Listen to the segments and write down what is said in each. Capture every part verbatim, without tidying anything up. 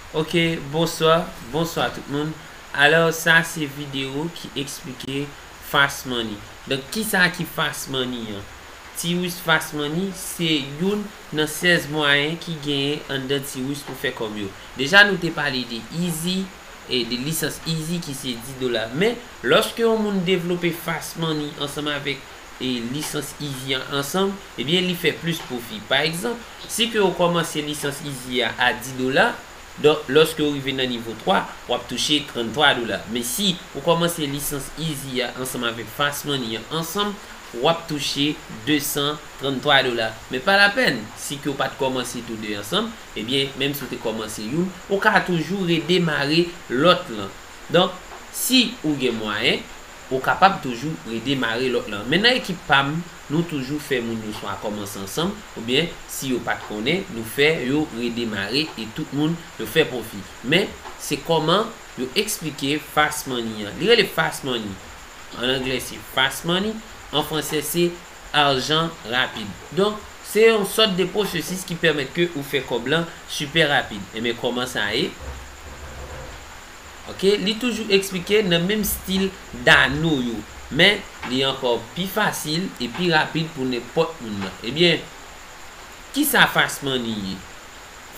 Ok, bonswa, bonswa tout moun. Alò, sa se videyo ki eksplike Fast Money. Donk, kisa ki Fast Money an? T-Wise Fast Money se youn nan sèz mwayen ki genyen anndan T-Wise pou fè kòb yo. Deja, nou te pale de Easy, e de lisans Easy ki se dis dola. Men, lòske yon moun devlope Fast Money ansanm avèk e lisans Easy an ansanm, ebyen, li fè plis pwofi. Pa egzanp, si ke ou kòmanse lisans Easy a a dis dola, donk, lòske ou rive nan nivo twa, w ap touche tranntwa dola. Men si ou kòmanse lisans Easy a ansanm avèk Fast Money an ansanm, w ap touche de san tranntwa dola. Men pa lapèn, si ke ou pa t kòmanse tou de ansanm, ebyen, menm si ou te kòmanse youn, ou ka toujou redemare lòt lan. Donk, si ou gen mwayen, ou kapab toujou redemare lòt lan. Men nan ekip pa m, nou toujou fè moun yo swa kòmanse ansanm, oubyen, si yo pa t konnen, nou fè yo redemare e tout moun yo fè pwofi. Men, se kòman yo eksplike Fast Money an. Li rele Fast Money. An anglè, se Fast Money. An fransè, se argent rapide. Donk, se yon sòt de pwosesis ki pèmèt ke ou fè kòb lan sipè rapid. Ebyen, kòman sa ye? Ok, li toujou eksplike nan menm stil dano yo, men li ankò pi fasil e pi rapid pou nenpòt moun nan. Ebyen, kisa Fast Money ye?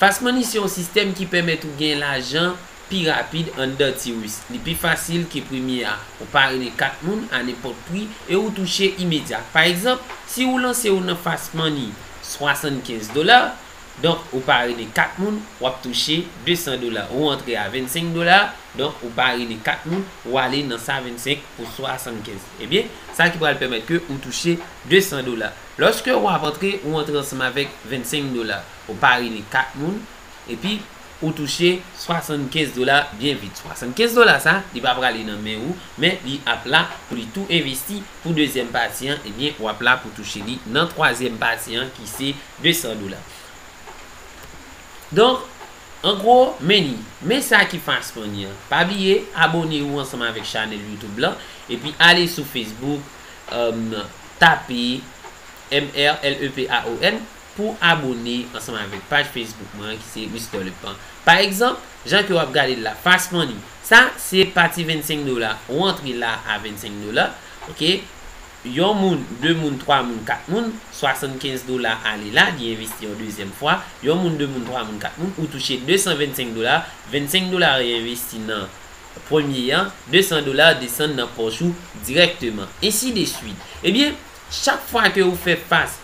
Fast Money se yon sistèm ki pèmèt ou gen lajan pi rapid anndan T-Wise. Li pi fasil ke premye a. Ou parene kat moun a nenpòt pri e ou touche imedya. Pa egzanp, si ou lanse ou nan Fast Money swasannkenz dola, donk ou parene kat moun, w ap touche de san dola. Ou antre a vennsenk dola, donk ou parene kat moun, ou ale nan sa vennsenk pou swasannkenz. Ebyen, sa ki pral pèmèt ke ou touche de san dola. Lòske w ap antre, ou antre ansanm avèk vennsenk dola. Ou parene kat moun, epi ou touche swasannkenz dola byen vit. Swasannkenz dola sa, li pa prale nan men ou, men li ap la pou li tou envesti pou dezyèm pati an, ebyen, w ap la pou touche li nan twazyèm pati an, ki se de san dola. Donk, an gwo, men li, men sa ki Fast Money an. Pa bliye, abone ou ansanm avèk chanèl YouTube lan, epi ale sou Facebook, um, tape M R L E P A O N, pou abone ansanm avèk paj Facebook mwen ki se Mister Lepan. Pa egzanp, jan ke w ap gade l la, Fast Money. Sa, se pati vennsenk dola. Ou antre la a vennsenk dola, ok? Yon moun, de moun, twa moun, kat moun, swasannkenz dola ale la, li envesti yon dezyèm fwa. Yon moun, de moun, twa moun, kat moun, ou touche de san vennsenk dola. Vennsenk dola reenvesti nan premye an, de san dola desann nan pòch ou dirèkteman. Ensi de swit. Ebyen, chak fwa ke ou fè Fast,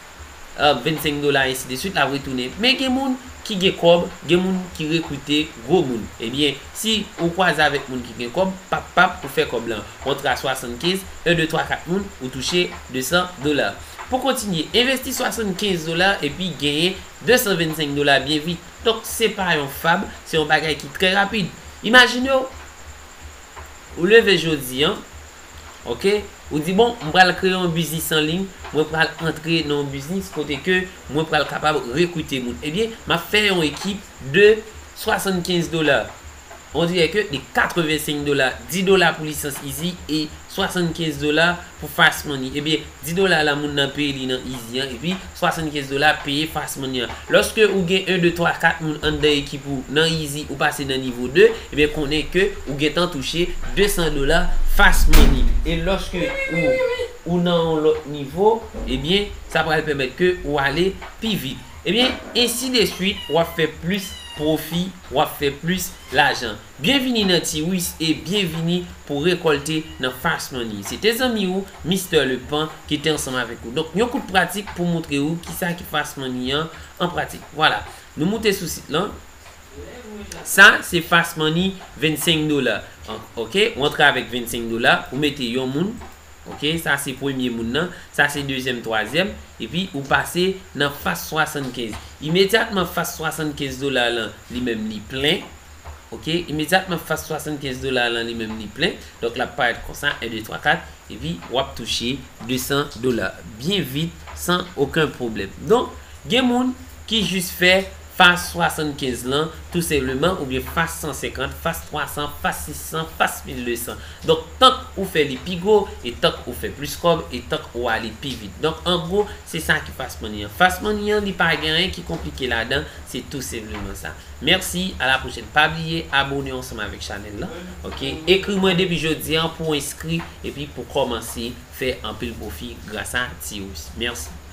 euh, vennsenk dola, ensi de swit, l ap retounen. Men gen moun ki gen kòb, gen moun ki rekrite gwo moun. Ebyen, si ou kwaze avèk moun ki gen kòb, pap pap, ou fè kòb lan. Ou antre a swasannkenz, en, de, twa, kat moun, ou touche de san dola. Pou kontinye, envesti swasannkenz dola epi genyen de san vennsenk dola byen vit. Donk, se pa yon fab, se yon bagay ki trè rapid. Imajine w, ou leve jodi an, ok, ou di, bon, m pral kreye yon biznis an liy, mwen pral antre nan yon biznis kote ke mwen pral kapab rekrite moun. Ebyen, m ap fè yon ekip de swasannkenz dola. On dirè ke de katrevensenk dola, dis dola pou lisans Easy e swasannkenz dola pou Fast Money. Ebyen, dis dola la, moun nan peye li nan Easy an, epi swasannkenz dola peye Fast Money an. Lòske ou gen en, de, twa, kat moun anndan ekip ou nan Easy, ou pase nan nivo de, ebyen, konnen ke ou gentan touche de san dola Fast Money. E lòske ou, ou nan yon lòt nivo, ebyen, sa pral pèmèt ke ou ale pi vit. Ebyen, ensi de swit, w ap fè plis pwofi, w ap fè plis lajan. Byenvini nan T-Wise e byenvini pou rekòlte nan Fast Money. Se te zanmi ou, Mister Lepan, ki te ansanm avèk ou. Donk, yon kout pratik pou montre ou kisa ki Fast Money an, an pratik. Vwala. Nou moute sou sit lan. Sa, se Fast Money, vennsenk dola. An, ok, ou antre avèk vennsenk dola, ou mete yon moun. Ok, sa se premye moun nan, sa se dezyèm, twazyèm, epi ou pase nan Fast swasannkenz. Imedyatman Fast swasannkenz dola lan, li menm li plen. Ok, imedyatman Fast swasannkenz dola lan, li menm li plen. Donk, l ap parèt konsa, en, de, twa, kat, epi w ap touche de san dola byen vit, san okenn pwoblèm. Donk, gen moun ki jis fè Fas swasann kenz lan, tou senpleman, oubyen fas san senkant, fas twa san, fas sis san, fas mil de san. Donk, tank ou fè li pi gwo, e tank ou fè plis kòb, e tank ou ale pi vit. Donk, an gwo, se sa ki Fast Money an. Fast Money an, li pa gen anyen ki konplike ladan, se tou senpleman sa. Mèsi, a la pwochèn. Pa bliye abone ansanm avèk chanèl la, oke? Ekri mwen depi jodi an pou w enskri epi pou kòmanse fè anpil pwofi gras a Tirus. Mèsi.